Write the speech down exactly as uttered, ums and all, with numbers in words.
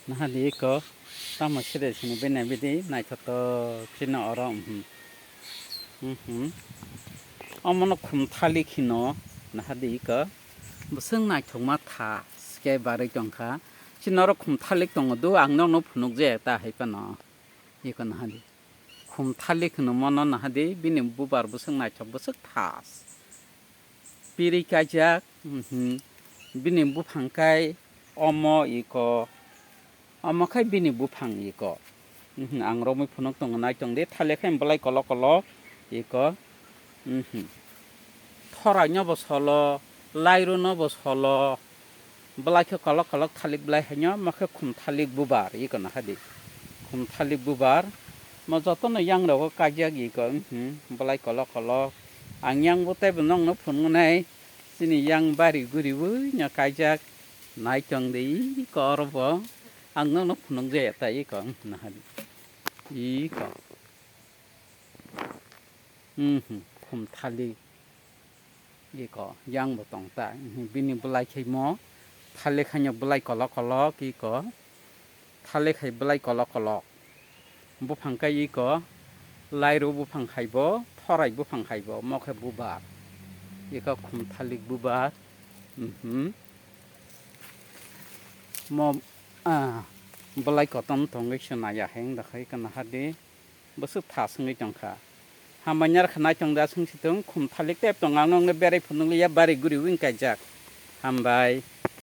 Naha di iko, tamo sede sini bene bidi naithotok chini oro, mhm. Mhm. Omono khum thalik hino, naha di iko. Bwswk naithokma tha, sike barwi tongkha. Chini oro khum thalik tongo do, ang nokno phunukjak ta hai phano. Iko naha di. Khum thalik hino mono naha di, bini bubar bwswk naithok, bwswk thas. Piri kaijak, mhm. Bini buphang kai omo iko, omo khai bini buphang iko. Mhm, ang romwi phunuk tongo, nai tong di, thalik khai belai kolok kolok iko. Mhm. Thorai no bo solo, lairu no bo solo. Belai khe kolok kolok thalik belai haino, omo khe khum thalik bubar, iko naha di. Khum thalik bubar, mo jotono yang rogo kaijak iko, mhm, belai kolok kolok. Ang yang bo teibo nokno phunuknai, chini yang bari guriwi no kaijak, nai tong di iko oro bo. Ang nokno phunukjak ta iko, mhm, naha di. Iko. Mhm, khum thalik. Iko, yang bo tong ta. Mhm, bini belai khe mo. Thalik haino belai kolok kolok, iko. Thalik hai belai kolok kolok. Buphang kai iko. Lairu buphang hai bo, thorai buphang hai bo, mo khe bubar. Iko khum thalik bubar. Mhm. Mo, ah, belai kotom tongwi se naiya hai wng da khai kana hadi. Bwswk tha swngwi tongkha. Hambai nai rwkha, nai tong da, swng si tong, khum thalik tep tong, ang nokno berai phunuk liya, bari guri wng kaijak. Hambai.